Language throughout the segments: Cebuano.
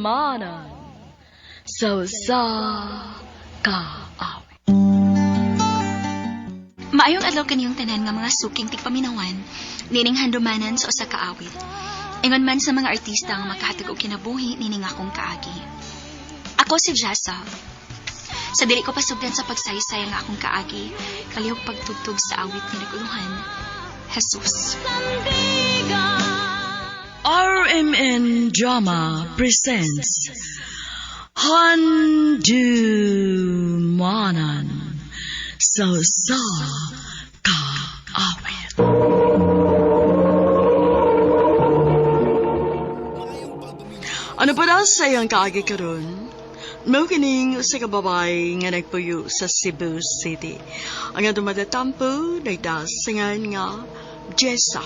Handumanan sa usa ka awit. Maayong adlaw kaniyong tanan nga mga suking tigpaminawan, nining handumanan sa usa ka awit. Ingon man sa mga artista ang makahatag og kinabuhi nining akong kaagi. Ako si Jessa. Sa dili ko pasugdan sa pagsaysay ang akong kaagi, kalihok pagtugtog sa awit ni naguluhan, Jesus. RMN Drama presents Handumanan sa usa ka awit. Ano pa daw sa iyang kaagi karon? Mao kining usa ka babae nga nagpuyo sa Cebu City. Ang atong matatampo nagdasingan nga Jessa.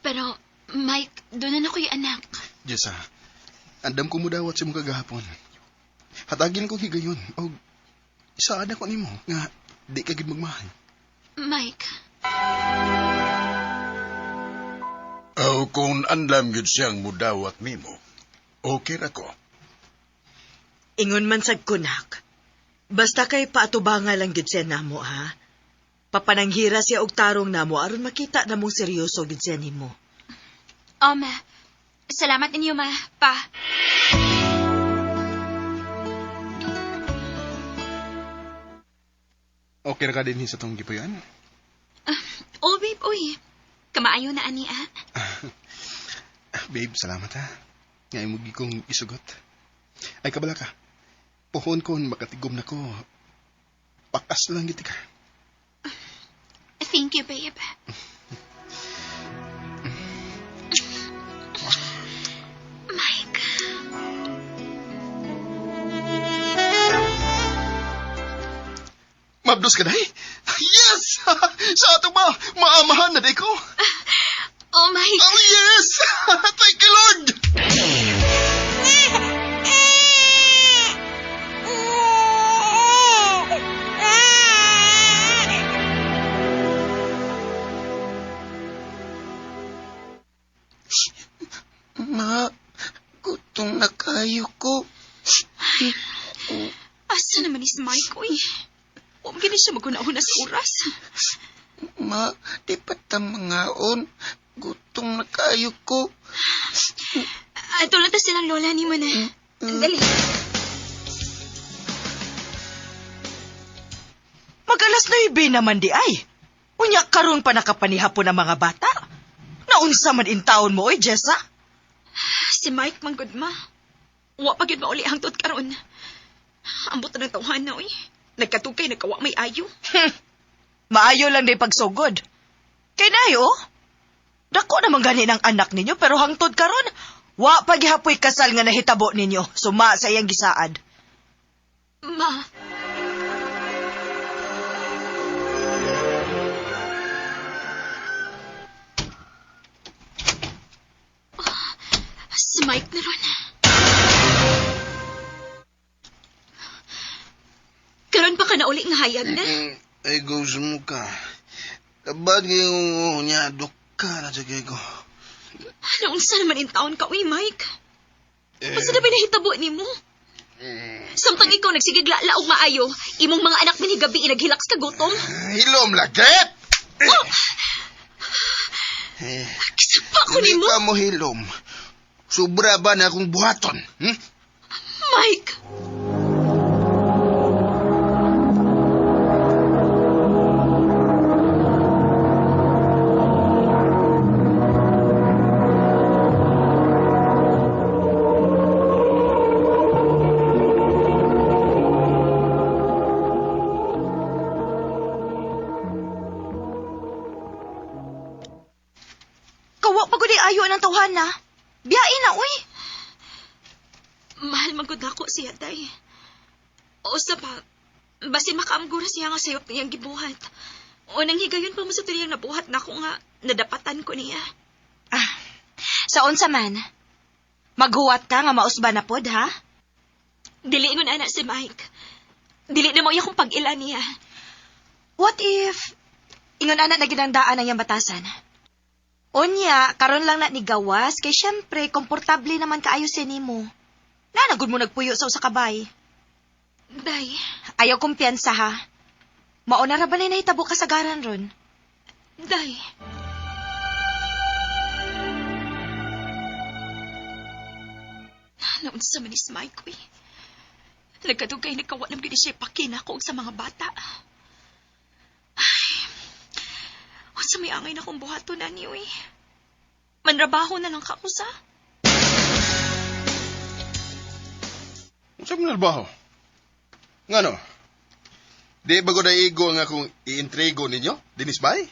Pero, Mike, doon na ako'y anak. Jessa, andam ko mo dawat sa mong kagahapon. Hatagin kong higayon, o saan ako nimo nga di ka gid magmahal. Mike, O kung anlam yun siyang mudawat nimo, okay ra ko. Ingon man sad kunak. Basta kay paatubanga lang gyud siya namo ha. Papananghira siya og tarong namo aron makita namong seryoso gyud siya nimo. Oh, ma. Salamat ninyo, ma. Pa. Okay ra ka din sa tong gipuyan? Oh, babe, uy. Kamaayo na ani, ah. Babe, salamat ha. Nga imo gi kong isugot. Ay kabala ka. Pohon ko makatigom na ko. Pakas lang gid ka. Thank you, babe. Mike. Mabdos ka day? Yes! Sa ato ba? Maamahan na day ko. Oh, Mike. Oh, yes! Thank you, Lord! Ma, gutom na kayo ko. Asa naman ni si Mike, uy? Huwag gini siya maguna-una sa oras. Ma, di pa ta mangaon. Gutom na kayo ko. Ato na ta silang lola ni mo na. Dali. Mag-alas 9 naman di ay. Unya karon pa nakapanihapon ang mga bata. Naunsa man intaon mo oy, Jessa? Si Mike manggod ma. Wa pa gyud mauli hangtod karon. Ambot na ng tawhan na, uy. Nagkatukay, nagkawa may ayo. Maayo lang day pagsugod. Kay nayo, oh. Dako naman gani ng anak ninyo pero hangtod karon, wa pa gihapoy kasal nga nahitabo ninyo. Suma sa iyang gisaad. Ma. Ah, si Mike na ron. Karon pa ka na uli nga hayag na. Ay, gusto mo ka. Kabad ngayong niya, dok ka na sa ko. Ano unsa naman in taon ka, uy, Mike? Unsa na ba nahitabo nimo? Samtang ikaw nagsigigla og maayo, imong mga anak minhi gabi naghilaks ka gutom. Hilom lagit! Oh! Eh, Kisapa ko hindi nimo, ka mo hilom. Sobra ba na akong buhaton? Hmm? Mike. Kawa pa gud ayo ng tawhan na. Biyain na uy. Mahal man gud nako siya, day. O sa pa, Basin makaamgura siya nga sayop niyang gibuhat. Unang higayon pa mo sa tuliyang nabuhat na ako nga nadapatan ko niya. Ah, sa unsa man? Maghuwat ka nga mausba na pod, ha? Dili ingon ana si Mike. Dili na mo iya kong pag-ila niya. What if ingon ana na ginangdaan ang iyang batasan? Unya, karon lang na ni gawas kay syempre komportable naman kaayo siya nimo. Nanagud mo nagpuyo sa usa ka bay. Day, Ayaw kumpiyansa ha. Mauna ra ba na nahitabo kasagaran ron? day. Naunsa man is Mike, uy. Nagkadugay nagkawa ng gini siya pakina ko sa mga bata. Ay, unsa may angay na kong buhaton na niyo, uy. Manrabaho na lang ka ko sa. Unsa man trabaho? Ngano? Di ba ko naigo nga kung iintrigo ninyo, Dinis Bay?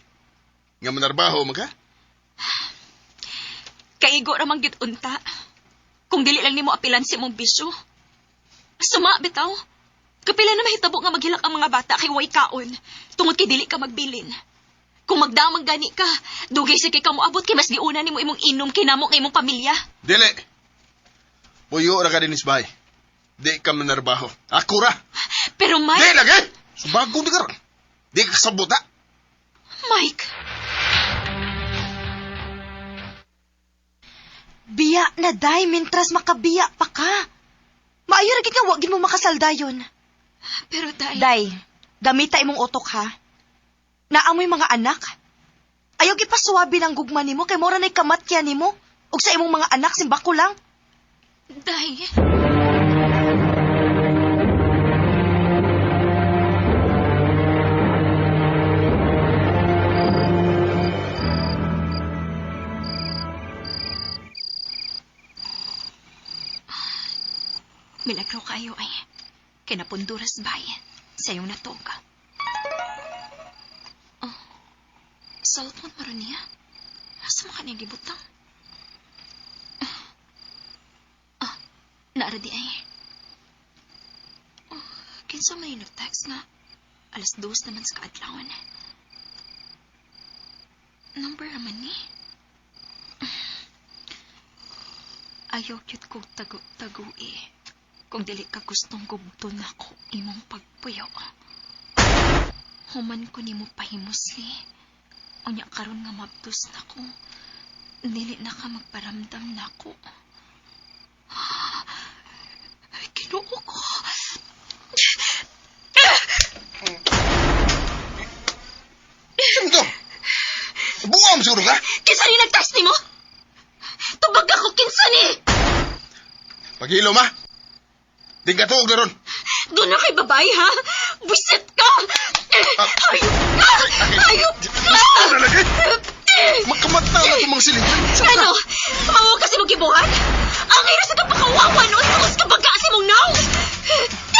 Nga manarbaho man ka? Kaigo ra man gyud unta. Kung dili lang nimo apilan si mong bisyo. Suma bitaw. Kapila na mahitabo nga maghilak ang mga bata kay way kaon tungod kay dili ka magbilin. Kung magdamag gani ka, dugay sa kay ka moabot kay mas giuna nimo imong inom kay namo kay imong pamilya. Dili. Puyo ra ka, Dinis Bay. Di ka manarbaho. Ako ra. Pero Mike, Di lagi! Subago di ka ron. Di ka sabot, ha? Mike, Biya na day, mintras makabiya pa ka. Maayo ra gid nga wa gid mo makasaldayon. pero day, Day, gamita imong utok ha. Naamoy mga anak. Ayaw gipaswabi ng gugma nimo kay mora na'y kamatya nimo ug sa imong mga anak simbako lang. day. Milagro kayo ay kinapunduras bay sa iyong natoga. Oh, cellphone mo rin niya. Asa mo ka gibutang? Ah, naara di ay. Oh, kinsa may nag-text nga. 2:00 naman sa kaadlawan. Number naman ni. Ayaw cute kong tago-tago eh. Kung dili ka gustong gubton ako imong pagpuyo. Human ko nimo pahimusli. Unya karon nga mabdos na ko. Dili na ka magparamdam nako. Ay, Ginoo ko. Sino to? Buang siguro ka? Kinsa ni nag-text nimo? Tubag ako kinsa ni. Paghilo, ma. Di ka tuog na ron. Doon na kay babae, ha? Buisit ka! Ayop ka! Ayop ka! Gusto na lagi. Makamata na itong mga siling. Ano? Mawa kasi mong gibuhat? Ang ira sa kapakawawa noon tungos ka baga si mong naw!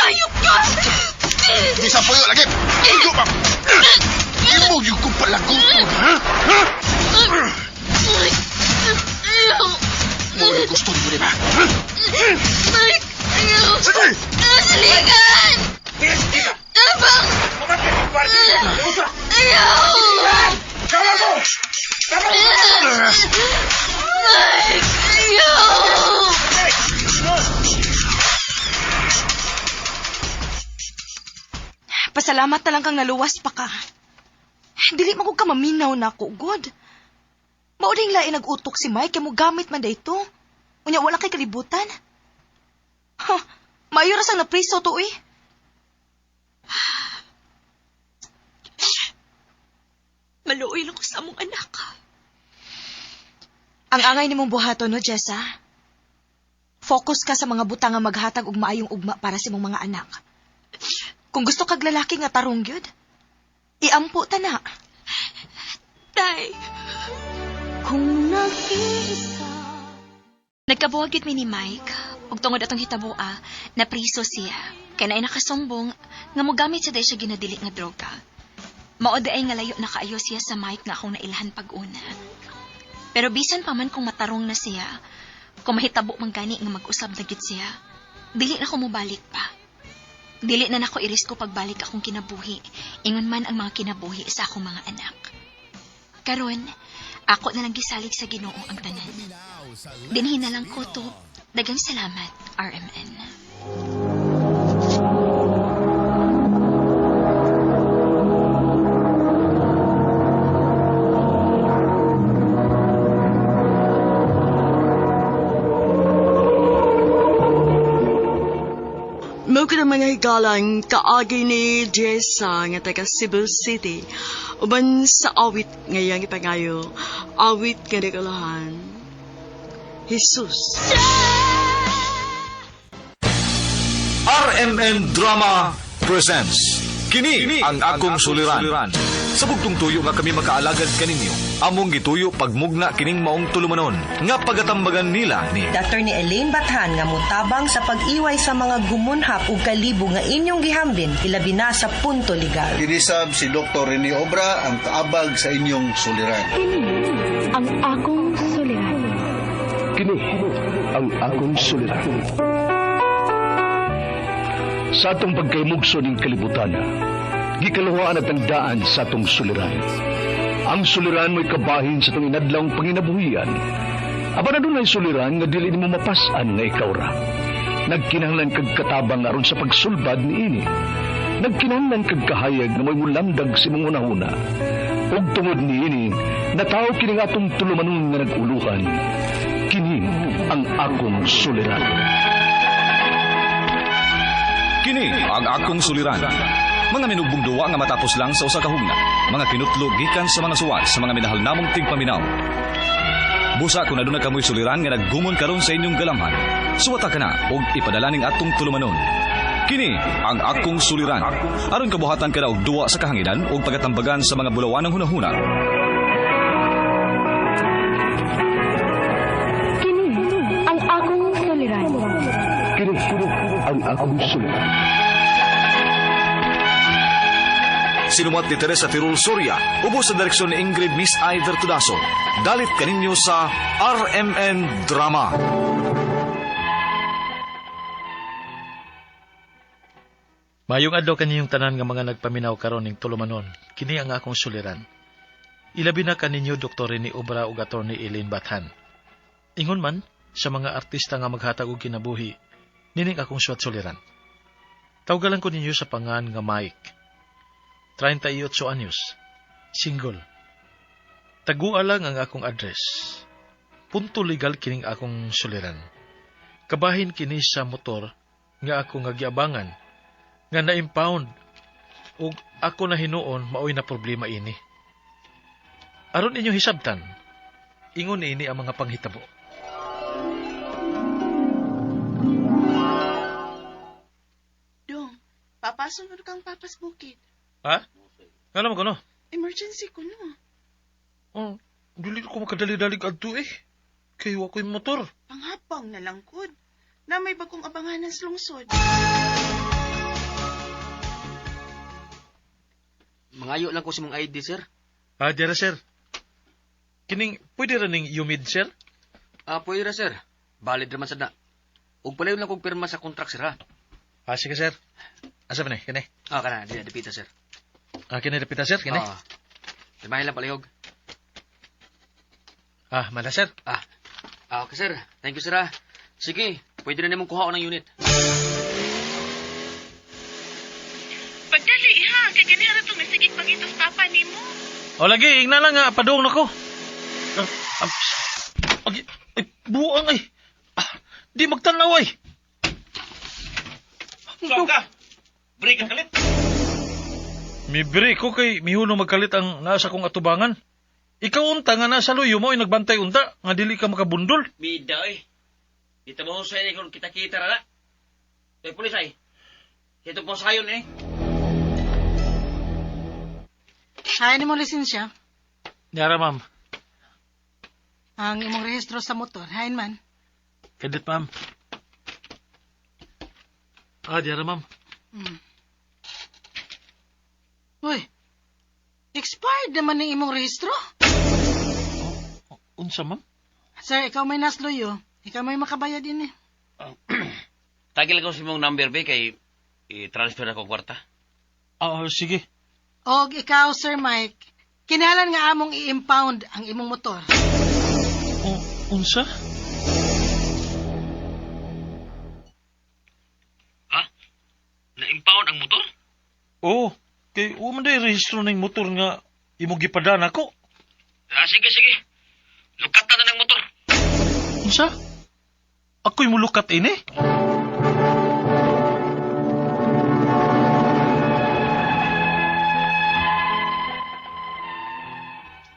Ayop ka! Di sa puyo lagi. Igo pa. Imo yung kong palaguton, ha? Ha? Mo yung gusto mo, di ba? Mike! Ayaw! Sige! Saligan! Abang! Ayaw! Mike! Ayaw! Pasalamat na lang kang naluwas pa ka. Dili man ko ka maminaw na ako, God. Mauring lain nag-utok si Mike kay mo gamit man dayto. Unya wala kay kalibutan. Ha, maayo ra sang napriso to eh. Maluoy lang ko sa among anak. Ang angay nimong buhaton no, Jessa. Focus ka sa mga butang nga maghatag og maayong ugma para sa imong mga anak. Kung gusto kag lalaki nga tarong gyud, iampo ta na. Tay. Kung nag-iisa Nagkabuwag gyud mi ni Mike ug tungod atong hitaboa, napriso siya. Kay naay nakasumbong nga mogamit sa day siya ginadili nga droga. Mao di ay nga layo na kaayo siya sa Mike nga akong nailhan pag-una. Pero bisan pa man kung matarong na siya, kung mahitabo man gani nga mag-usab na gyud siya, dili na ko mobalik pa. Dili na nako irisko pagbalik akong kinabuhi, ingon man ang mga kinabuhi sa akong mga anak. Karon, ako na lang gisalig sa Ginoo ang tanan. Dinhi na lang ko to. Daghang salamat, RMN. Mao ka ng mga higalang kaagi ni Jessa nga taga Cebu City. Uban sa awit ngayang ipangayo, awit nga nagulahan. Jesus. RMN Drama presents Kini ang akong suliran. Sa bugtong tuyo nga kami makaalagad kaninyo, among gituyo pagmugna kining maong tulumanon nga pagatambagan nila ni Attorney Elaine Bathan nga motabang sa pag-iway sa mga gumunhap ug kalibo nga inyong gihambin ilabi na sa punto legal. Kinisab si Dr. Rene Obra ang kaabag sa inyong suliran. Ang akong suliran. Kini ang akong suliran. Sa atong pagkaymugso ning kalibutan, gikaluhaan at ang daan sa atong suliran. Ang suliran mo'y kabahin sa atong inadlawng panginabuhian. Apan adunay suliran nga dili nimo mapas-an nga ikaw ra. Nagkinahanglan kag katabang aron sa pagsulbad niini. Nagkinahanglan kag kahayag nga mo'y mulamdag sa imong hunahuna. Ug tungod niini, natawo kini nga atong tulumanon nga nag-uluhan. Kini ang akong suliran. Kini ang akong suliran. Mga minugbong duwa nga matapos lang sa usa ka hugna. Mga kinutlo gikan sa mga suwat sa mga minahal namong tigpaminaw. Busa kung aduna kamoy suliran nga naggumon karon sa inyong galamhan. Suwata ka na og ipadala ning atong tulumanon. Kini ang akong suliran. Aron kabuhatan ka na og duwa sa kahanginan og pagatambagan sa mga bulawanang hunahuna. Kini ang akong suliran. Kini ang akong suliran. Sinumat ni Teresa Tirul Soria, ubos sa direksyon ni Ingrid Miss Iver Tudaso. Dalit kaninyo sa RMN Drama. Mayong adlaw kaninyong tanan nga mga nagpaminaw karon ning tulumanon. Kini ang akong suliran. Ilabi na kaninyo Dr. Rene Obra ug Attorney Elaine Bathan. Ingon man sa mga artista nga maghatag og kinabuhi, nining akong suwat suliran. Tawgalan ko ninyo sa pangan nga Mike. 38 anyos. Single. Tagua lang ang akong address. Punto legal kining akong suliran. Kabahin kini sa motor nga ako nga giabangan nga na-impound ug ako na hinuon maoy na problema ini. Aron inyo hisabtan, ingon ini ang mga panghitabo. Dong, papasunod kang papas bukid. Ha? Ngano man kuno? Emergency ko no. Oh, dili ko makadali-dalig adto eh. Kay wa ko'y motor. Panghapang na lang kod. Na may bagong abanganan sa lungsod. Mangayo lang ko sa mong ID, sir. Ah, dira sir. Kining pwede ra ning umid sir? Ah, pwede ra, sir. Valid ra man sad na. Ug palayon lang kog pirma sa contract, sir, ha? Ah, sige sir. Asa ba ni? Kini. Ah, kana, di dipita, sir. Ah, kini dapita sir, kini. Ah. Pirmahin lang palihog. Ah, mala sir. Ah. Ah, okay, sir. Thank you, sir, ha. Sige, pwede na nimong kuhaon ng unit. Pagdali ha, kay gani ra tong nasigig pangitos papa nimo. O lagi, ingna lang nga, padung na ko. Ah, ah, Agi, ay, buang ay. Ah, di magtanaw ay. Stop ka! Break ang kalit! Mi break ko kay mihuno magkalit ang nasa kong atubangan. Ikaw unta nga nasa luyo mo ay nagbantay unta nga dili ka makabundol. Bida eh. Dito mo sa kung kita-kita ra na. Kay pulis ay. Ito po sayon eh. Hain mo lisensya. Yara ma'am. Ang imong rehistro sa motor. Hain man. Kadit ma'am. Ah, yara ma'am. Uy, expired naman ang imong rehistro. Unsa ma'am? Sir, ikaw may nasluyo. Ikaw may makabayad din eh. Tagil ko sa imong number be kay I-transfer ako kwarta. Ah, sige. Og ikaw, Sir Mike, kinahanglan nga among i-impound ang imong motor. Unsa? Na-impound ang motor? Oo, kay wa man day rehistro ning motor nga imong gipadana ko. Ah, sige, sige. Lukatan na ng motor. Unsa? Ako'y mulukat ini?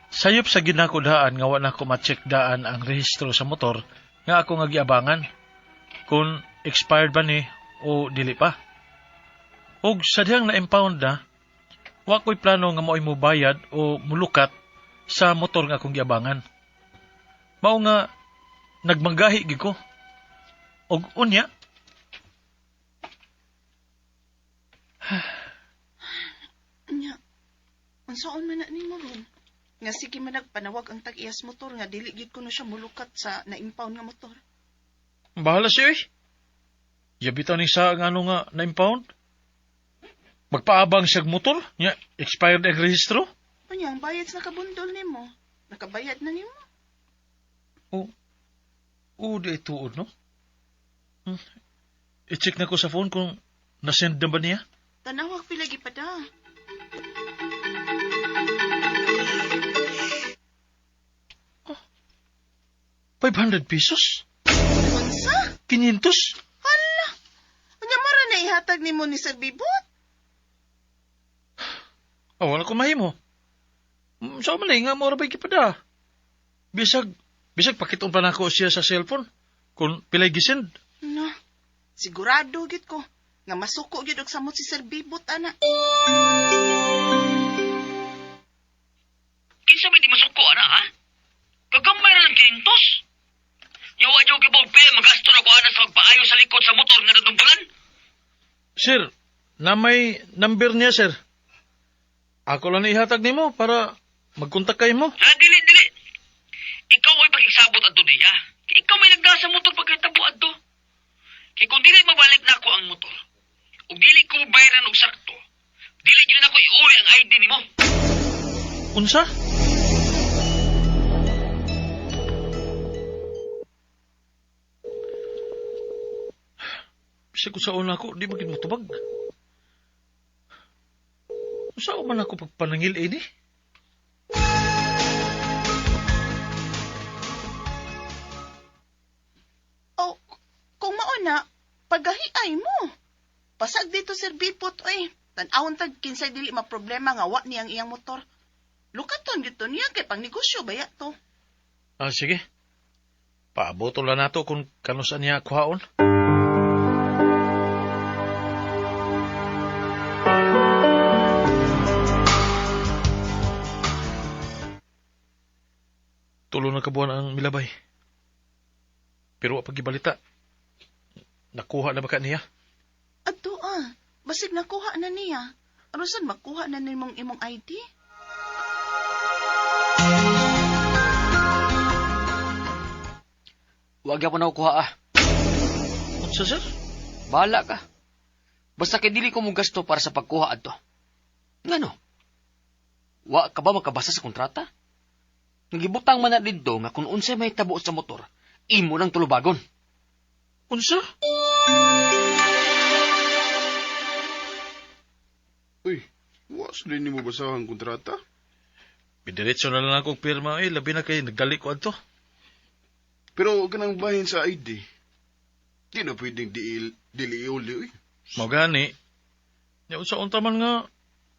Sayop sa ginako daan nga wa na ko ma-check daan ang rehistro sa motor nga ako nga giabangan kung expired ba ni o dili pa. Og sa dihang na-impound na, wa ko'y plano nga mao'y mubayad o mulukat sa motor nga akong giabangan. Mao nga nagmanggahi gid ko. Og unya, Nya, unsaon man na nimo ron? Nga sige man nagpanawag ang tag-iyas motor nga dili gid kuno siya mulukat sa na-impound nga motor. Bahala siya eh. Yabita ni sa nga ano nga na-impound. Magpaabang siyag motor, nya expired ang rehistro. Unya, ang bayad sa nakabundol nimo. Nakabayad na nimo. Oo, di ay tuod, no? I-check na ko sa phone kung nasend na ba niya. Tanawag pila gipada. Oh, 500 pesos? Unsa? 500? Hala! Unya mo ra na ihatag nimo ni Sir Bibot? Ah, wala ko mahimo. Sa man eh, nga mo ra ba'y gipada. Bisag pakiton pa nako siya sa cellphone kung pilay gisend. No. Sigurado gid ko nga masuko gid og samot si Sir Bibot ana. Kinsa may di masuko, ana, ha? Kagamay na ng 500. Yawa niyo kibog pe, magasto na ko ana sa pagpaayo sa likod sa motor nga nadumbulan. Sir, na may number niya, sir. Ako lang ihatag nimo para magkontak kay mo. Ha, dili, dili. Ikaw ay pakigsabot adto diya. Kay ikaw may nagdala sa motor pagkatabo adto. Kay kung dili mabalik na ako ang motor, ug dili ko bayaran og sakto, dili gyud nako iuli ang ID nimo. Unsa? Bisag kung sa una ko, di ba gid motubag? Unsa man ako pagpanangil ini? Oh, kung mao na, pagahiay mo. Pasag dito Sir Bipot oy. Tan-awon tag kinsay dili maproblema nga wa niyang iyang motor. Lukaton gyud to niya kay pangnegosyo baya to. Ah, sige. Paaboto lang nato kung kanusan niya kuhaon. Tulo na kabuan ang milabay. Pero wa pagibalita. Nakuha na ba ka niya? Adto ah, basig nakuha na niya. Aron sad makuha na nimong imong ID? Wag gyapon ako kuha ah. Unsa, sir? Bahala ka. Basta kay dili ko mo gasto para sa pagkuha adto. Ngano? Wa ka ba makabasa sa kontrata? Nagibutang man na didto nga kung unsay may tabo sa motor, imo nang tulubagon. Unsa? Uy, was din nimo basahan kontrata? Pidiretso na lang akong pirma eh. Labi na kay nagdali ko adto. Pero kanang bahin sa ID, di na pwedeng dili iuli, uy. Mao gani. Nya unsa unta man nga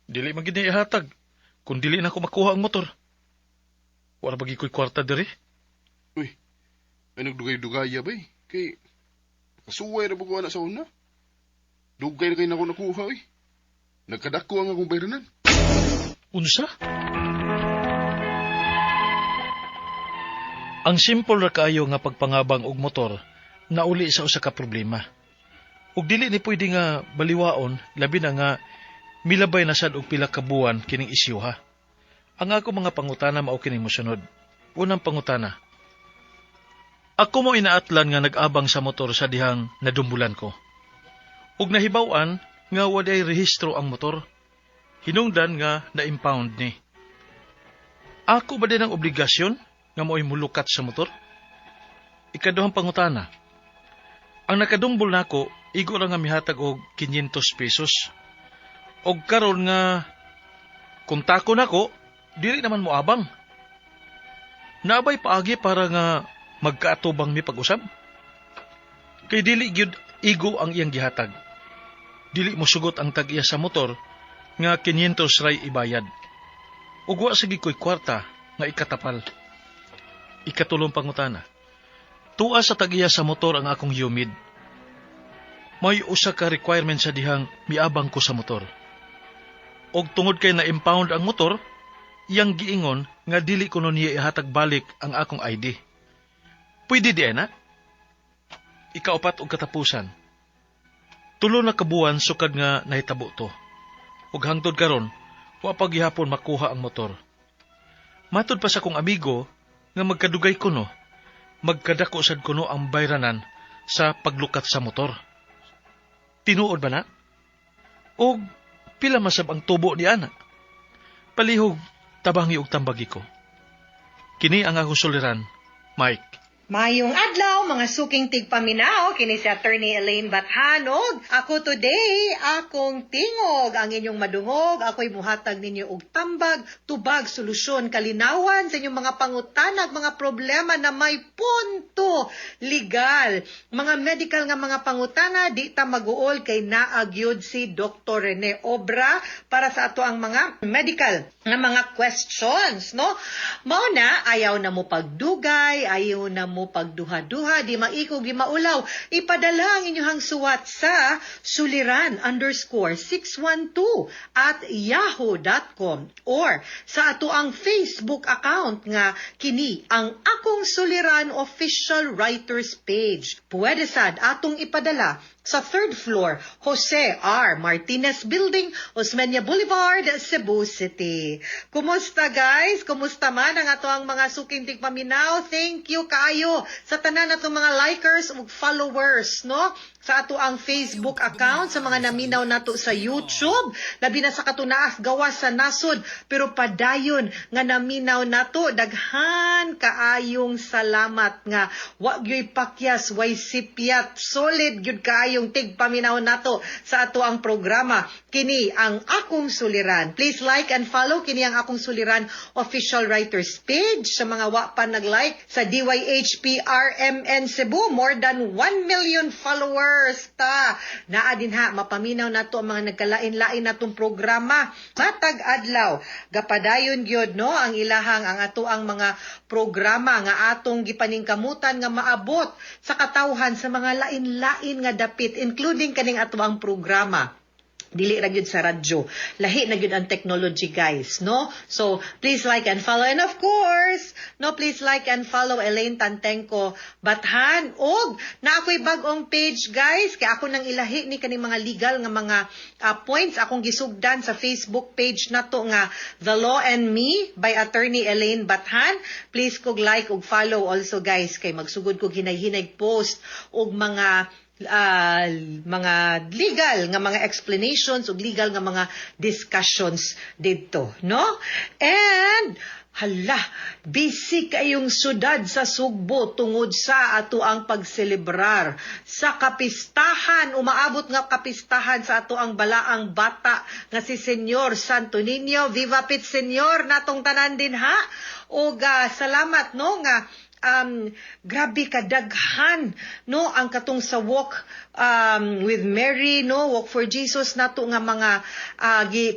dili man gid ni ihatag kung dili na ko makuha ang motor. Wala ba ko'y kwarta diri? Uy, ay nagdugay-dugaya ba eh? Kay, kasuway na ba ko anak sa una? Dugay na kayo na ako nakuha, uy. Nagkadako ang akong bayranan. Unsa? Ang simple ra kaayo nga pagpangabang og motor nauli sa usa ka problema. Ug dili ni pwede nga baliwaon, labi na nga milabay na sad og pila ka buwan kining isyuha. Ang ako mga pangutana mao kining mosunod. Unang pangutana. Ako mo inaatlan nga nag-abang sa motor sa dihang nadumbulan ko. Ug nahibaw-an nga waday rehistro ang motor. Hinungdan nga na-impound ni. Ako ba din ang obligasyon nga mo'y mulukat sa motor? Ikaduhang pangutana. Ang nakadumbol nako, igo ra nga mihatag og 500 pesos. Og karon nga kontako nako, dili naman moabang. Naabay paagi para nga magkaatubang mi pag-usab? Kay dili gyud igo ang iyang gihatag. Dili mo sugot ang tag-iya sa motor nga 500 ray ibayad. Ug wa sige ko'y kwarta nga ikatapal. Ikatulong pangutana. Tua sa tag-iya sa motor ang akong UMID. May usa ka requirement sa dihang miabang ko sa motor. Og tungod kay na-impound ang motor, iyang giingon nga dili kuno niya ihatag balik ang akong ID. Pwede di na? Ikaupat og katapusan. 3 na kabuwan sukad nga nahitabo to. Ug hangtod karon, wa pa gihapon makuha ang motor. Matud pa sa kong amigo nga magkadugay kuno, magkadako sad kuno ang bayranan sa paglukat sa motor. Tinuod ba na? Og pila masab ang tubo ni ana? Palihog tabangi og tambagi ko. Kini ang akong suliran, Mike. Mayong adlaw, mga suking tigpaminaw, kini si Attorney Elaine Bathanog. Ako today, akong tingog ang inyong madungog. Ako'y muhatag ninyo og tambag, tubag, solusyon, kalinawan sa inyong mga pangutanag, mga problema na may punto legal. Mga medical nga mga pangutana, di ta maguol kay naagyod si Dr. Rene Obra para sa ato ang mga medical nga mga questions, no? Mao na, ayaw na mo pagdugay, ayaw na mo pagduha-duha, di maikog, di maulaw. Ipadala ang inyong suwat sa suliran_612@yahoo.com or sa ato ang Facebook account nga kini ang Akong Suliran Official Writers Page. Pwede sad atong ipadala sa 3rd floor, Jose R. Martinez Building, Osmeña Boulevard, Cebu City. Kumusta guys? Kumusta man ang ato ang mga suking tigpaminaw? Thank you kaayo sa tanan natong mga likers ug followers, no? Sa ato ang Facebook account, sa mga naminaw nato sa YouTube, labi na sa katunaas gawas sa nasod, pero padayon nga naminaw nato, daghan kaayong salamat nga wa gyoy pakyas, way sipyat, solid gyud kaayong tigpaminaw nato sa ato ang programa kini ang Akong Suliran. Please like and follow kini ang Akong Suliran Official Writers Page. Sa mga wa pa nag-like sa DYHPRMN Cebu, more than 1 million followers ta. Naa din ha, mapaminaw nato ang mga nagkalain-lain natong programa matag adlaw. Gapadayon gyud no ang ilahang ang ato ang mga programa nga atong gipaningkamutan nga maabot sa katawhan sa mga lain-lain nga dapit, including kaning ato ang programa. Dili ra gyud sa radyo. Lahi na gyud ang technology guys, no? So, please like and follow. And of course, no, please like and follow Elaine Tantengco Bathan. Og na ako'y bag-ong page guys, kay ako nang ilahi ni kaning mga legal nga mga points akong gisugdan sa Facebook page nato nga The Law and Me by Attorney Elaine Bathan. Please kog like ug follow also guys, kay magsugod kog hinay-hinay post og mga legal nga mga explanations ug legal nga mga discussions didto, no? And hala, busy kayong syudad sa Sugbo tungod sa ato ang pagselebrar sa kapistahan, umaabot nga kapistahan sa ato ang balaang bata nga si Senyor Santo Niño. Viva Pit Senyor natong tanan din ha. Og salamat no nga grabe kadaghan no ang katong sa Walk with Mary, no, Walk for Jesus nato nga mga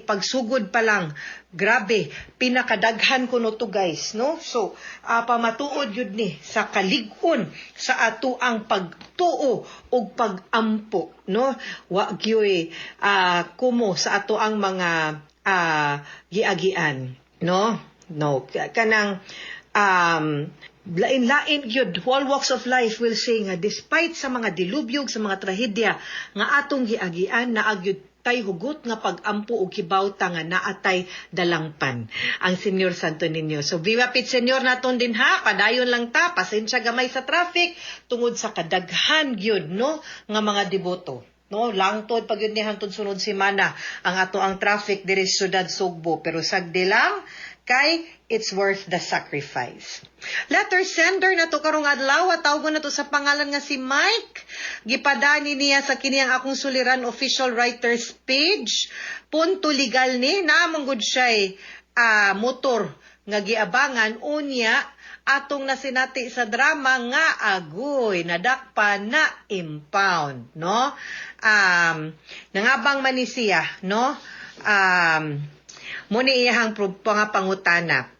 pagsugod pa lang, grabe pinakadaghan kuno to guys, no? So pamatuod yun ni sa kalig-on sa ato ang pagtuo ug pagampo, no? Wa gyoy kumo sa ato ang mga giagian, no, no, kanang lain-lain gyud, all walks of life will say nga despite sa mga dilubyog, sa mga trahedya nga atong giagian, naagyud tay hugot nga pag-ampo og kibaw ta nga naatay dalangpan ang Senyor Santo Niño. So viva Pit Senyor naton din ha, padayon lang ta, pasensya gamay sa traffic tungod sa kadaghan gyud no nga mga deboto. No, langtod pag yun ni hangtod sunod semana ang ato ang traffic diri sa syudad Sugbo, pero sagdi lang kay it's worth the sacrifice. Letter sender na to karong adlaw, tawgon na to sa pangalan nga si Mike. Gipadani niya sa kini ang akong suliran official writers page. Punto legal ni naamong gud siya motor nga giabangan, unya atong nasinati sa drama nga agoy nadakpan na impound, no? Nangabang man ni siya, no? Mo ni iyahang mga pangutana.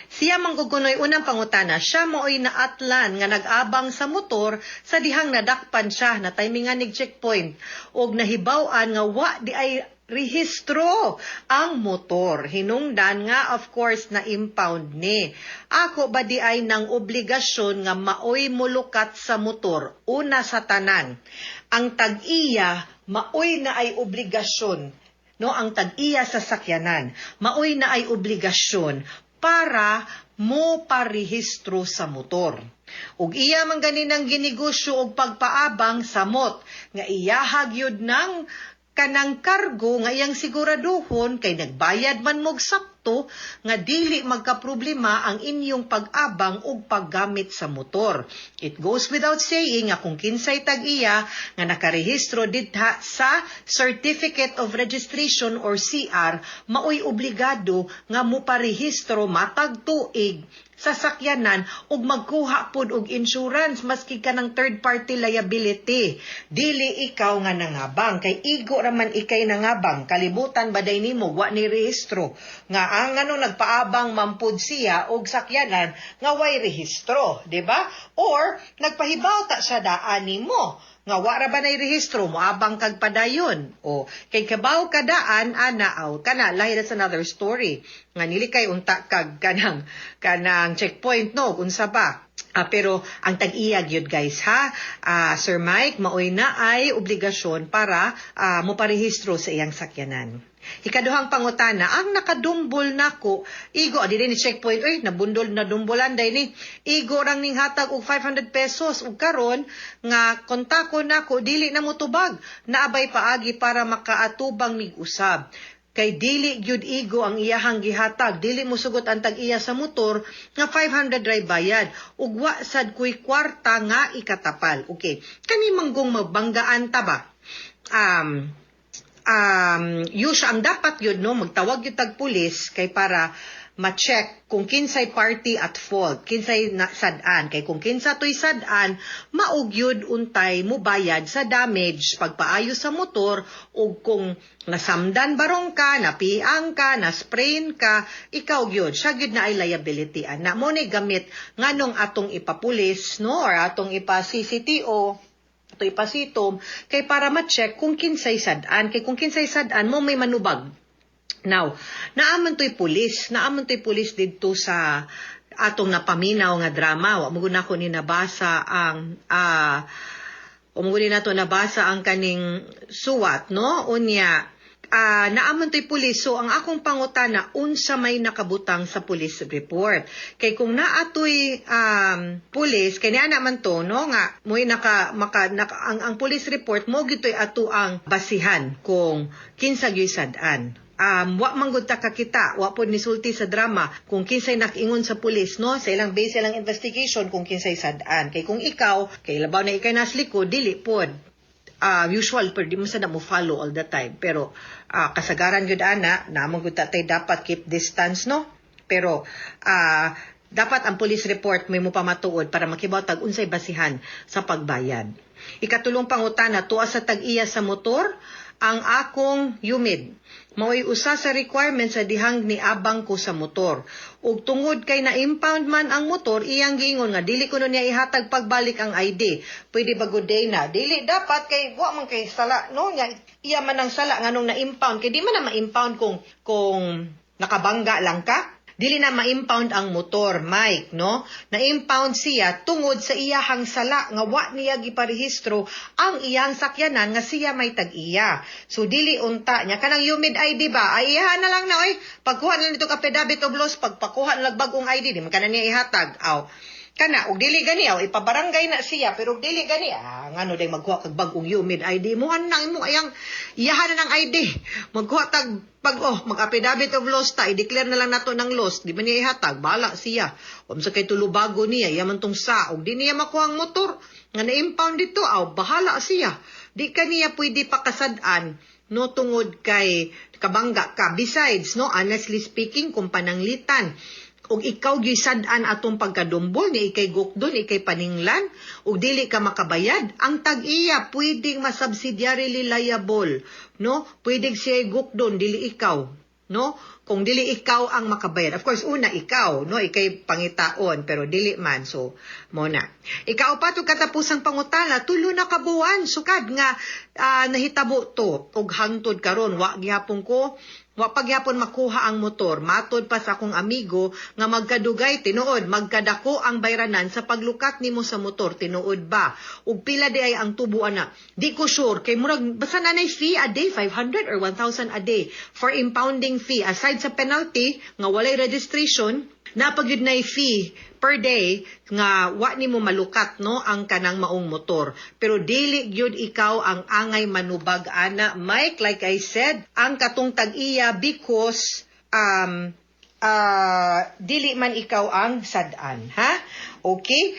Siya manggugunoy unang pangutana, siya maoy naatlan nga nag-abang sa motor sa dihang nadakpan siya na timingan nig checkpoint og nahibaw-an nga wa di ay rehistro ang motor. Hinungdan nga of course na impound ni. Ako ba di ay nang obligasyon nga maoy mulukat sa motor? Una sa tanan, ang tag-iya maoy na ay obligasyon, no, ang tag-iya sa sakyanan maoy na ay obligasyon para mo parehistro sa motor. Ug iya man gani nang ginegosyo og pagpaabang samot nga iyahag yun ng kanang kargo nga iyang siguraduhon kay nagbayad man mog sakto nga dili magkaproblema ang inyong pag-abang ug paggamit sa motor. It goes without saying nga kung kinsay tag-iya nga nakarehistro didha sa Certificate of Registration or CR, maoy obligado nga moparehistro matag tuig sa sakyanan ug magkuha pod og insurance maski kanang third party liability. Dili ikaw nga nangabang kay igo ra man ikay nangabang, kalibutan baday nimo wa ni rehistro nga ang ano nagpaabang mampud siya og sakyanan nga way rehistro, di ba? Or nagpahibaw ta siya daan nimo nga wa ra ba nay rehistro, moabang kag padayon, o kay kabaw ka daan ana aw kana lahi, that's another story nga nili kay unta kag kanang checkpoint, no, unsa ba. Pero ang tag-iya gyud, guys, ha, Sir Mike, maoy na ay obligasyon para moparehistro sa iyang sakyanan. Ikaduhang pangutana, ang nakadumbol nako, igo, di ni checkpoint, oy, nabundol, nadumbolan day ni, igo rang ning hatag og 500 pesos, ug karon nga kontako nako, dili na motubag, naabay paagi para makaatubang mig usab? Kay dili gyud igo ang iyahang gihatag, dili mo sugot ang tag-iya sa motor nga 500 ray bayad ug wa sad kuy kwarta nga ikatapal. Okay, kani manggong magbanggaan ta ba, usually ang dapat yun, no, magtawag yung tag pulis kay para ma-check kung kinsay party at fault, kinsay na sad-an. Kay kung kinsa to'y sad-an, maugyod untay mo bayad sa damage, pagpaayos sa motor, ug kung nasamdan barong ka, napiang ka, na-sprain ka, ikaw gyud, siya gyud na ay liability. Ana mo ni gamit nganong atong ipapulis, no, or atong ipa-CCTO, ato ipasitom, kay para ma-check kung kinsay sad-an. Kay kung kinsay sad-an mo may manubag. Now, naaman to'y pulis didto sa atong napaminaw nga drama. Wa mo gud nako ni nabasa ang wa mo gud ni nato nabasa ang kaning suwat, no? Unya, naaman to'y pulis. So, ang akong pangutana, unsa may nakabutang sa police report? Kay kung naatoy pulis, kay niya naman to, no, nga, mo'y naka, maka, naka, ang police report, mo gito'y ato ang basihan kung kinsa gyud sad-an. Wa man gud ta kakita, wa pod nisulti sa drama kung kinsay nakiingon sa pulis, no, sa ilang base ilang investigation kung kinsay sad-an. Kay kung ikaw, kay labaw na ikay nas likod, dili pod. Usual pero di mo sa na mo follow all the time, pero kasagaran gyud ana namong gud tay dapat keep distance, no, pero dapat ang police report may mo pamatuod para makibaw tag unsay basihan sa pagbayad. Ikatulong pangutana, tuwa sa tag-iya sa motor, ang akong UMID mao'y usa sa requirement sa dihang niabang ko sa motor. Ug tungod kay na-impound man ang motor, iyang giingon nga dili kuno niya ihatag pagbalik ang ID. Pwede ba good day na? Dili dapat kay wa man kay sala, no, nya iya man ang sala nganong na-impound, kay di man na ma-impound kung nakabangga lang ka. Dili na ma-impound ang motor, Mike, no? Na-impound siya tungod sa iyahang sala nga wa niya giparehistro ang iyang sakyanan nga siya may tag-iya. So dili unta niya kanang UMID ID ba? Ay iyahan na lang na oy. Pagkuha na lang nito affidavit of loss, pagpakuha na lang bagong ID, di man kana niya ihatag. Aw. Kana og dili gani aw ipabarangay na siya, pero og dili gani, ngano day magkuha kag bag-ong UMID ID mo nang imo ayang iyahan na ng ID. Magkuha tag pag oh mag-affidavit of loss ta, i-declare na lang nato ng loss, di ba niya ihatag, bala siya. Unsa kay tulubago niya, iya man tong sa og di niya makuha ang motor nga na-impound dito, aw bahala siya. Di ka niya pwede pakasad-an, no, tungod kay kabangga ka. Besides, no, honestly speaking, kung pananglitan og ikaw gyud sad-an atong pagkadumbol ni ikay gukdon, ikay paninglan ug dili ka makabayad, ang tag-iya pwedeng masubsidiarily liable, no? Pwedeng siya gukdon, dili ikaw, no, kung dili ikaw ang makabayad. Of course, una ikaw, no, ikay pangitaon, pero dili man. So mo na ikaupat ug katapusang pangutana, 3 na ka buwan sukad nga nahitabo to ug hangtod karon wa gihapon ko, wa pa gyapon makuha ang motor. Matod pa sa akong amigo nga magkadugay tinuod, magkadako ang bayranan sa paglukat nimo sa motor, tinuod ba? Ug pila di ay ang tubo ana? Di ko sure kay murag basta nanay fee a day, 500 or 1,000 a day for impounding fee aside sa penalty nga walay registration, napagyud nay fee per day nga wa nimo malukat, no, ang kanang maong motor. Pero dili gyud ikaw ang angay manubag ana, Mike. Like I said, ang katong tag-iya, because dili man ikaw ang sad-an, ha? Okay,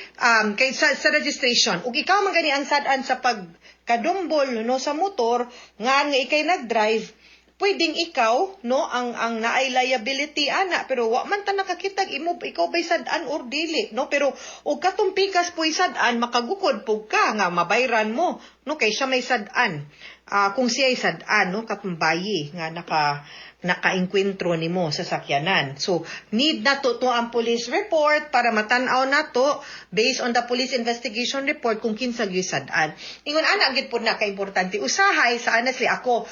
kay sa registration, ug ikaw man gani ang sad-an sa pagkadumbol, no, sa motor nga nga ikay nag-drive, pwedeng ikaw, no, ang naay liability ana, pero wa man ta nakakitag imo ikaw bay sad-an or dili, no? Pero og katong pikas po'y sad-an, makagukod pug ka nga mabayran mo, no, kay siya may sad-an. Kung siya ay sad-an, no, katong bayi nga naka nakaengkwentro nimo sa sakyanan. So need na to ang police report para matan-aw nato based on the police investigation report kung kinsa gyud sad-an. Ingon ana gyud pud na kaimportante. Usahay sa, honestly, ako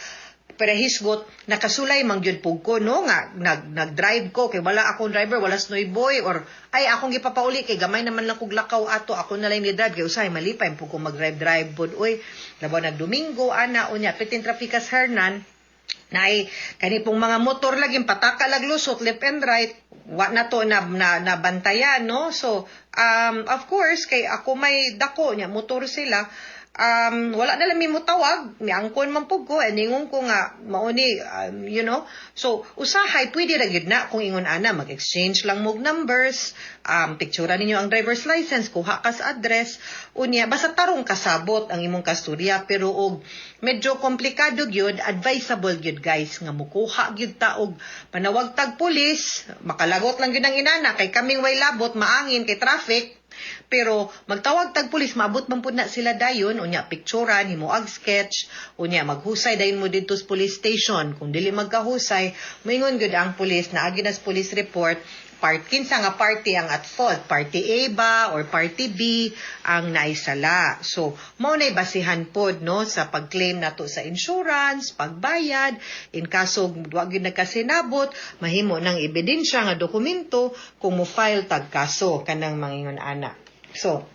pero hisgot nakasulay man gyud pug ko, no, nga nag-drive ko kay wala akong driver, wala snoy boy, or ay akong gipapauli kay gamay naman lang kog lakaw ato, ako na lang ni drive kay usahay malipay pug ko mag-drive drive pod oy, labaw nag Domingo ana. Unya pitin trafikas Hernan, nay kani pong mga motor lagi pataka lag lusot left and right, wa na to na bantayan, no? So of course kay ako may dako nya motor sila, wala na lang mi motawag, miangkon man pug ko, ningon ko nga mauni, So usahay pwede ra gyud na kung ingon ana, mag-exchange lang mo numbers, picture ninyo ang driver's license, kuha ka sa address, unya basta tarong kasabot ang imong kasturya. Pero og medyo komplikado gyud, advisable gyud, guys, nga mukuha gyud ta og panawag tag pulis, makalagot lang gyud ang inana kay kaming way labot, maangin kay traffic. Pero magtawag tag pulis, maabot man pud na sila dayon, unya picturean, himo ag sketch, unya maghusay dayon mo didto sa police station. Kung dili magkahusay, moingon gyud ang pulis na agi na sa police report part kinsa nga party ang at fault, party A ba or party B ang naisala. So mao nay basihan pod, no, sa pag-claim nato sa insurance, pagbayad in kaso wa gyud nagkasinabot, mahimo ng ebidensya nga dokumento kung mo file tag kaso kanang mangingon ana. So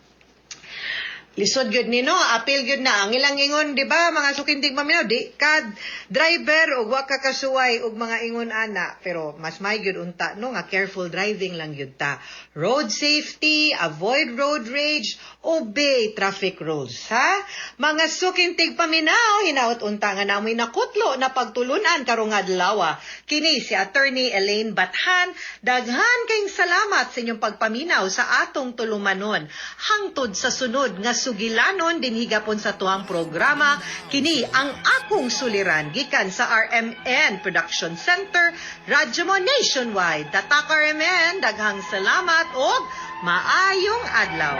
lisod gyud ni, no, apil gyud na ang ilang ingon, di ba, mga suking tigpaminaw, di ka driver ug wa ka kasuway og mga ingon ana, pero mas may gyud unta, no, nga careful driving lang gyud ta. Road safety, avoid road rage, obey traffic rules, ha, mga suking tigpaminaw. Hinaot unta nga namoy nakutlo na pagtulunan karong adlaw. Kini si Attorney Elaine Bathan. Daghan kayong salamat sa inyong pagpaminaw sa atong tulumanon. Hangtod sa sunod nga sugilanon dinhi gapon sa tuang programa, kini ang Akong Suliran, gikan sa RMN Production Center, Radyo Mo Nationwide. Tatak RMN, daghang salamat og maayong adlaw.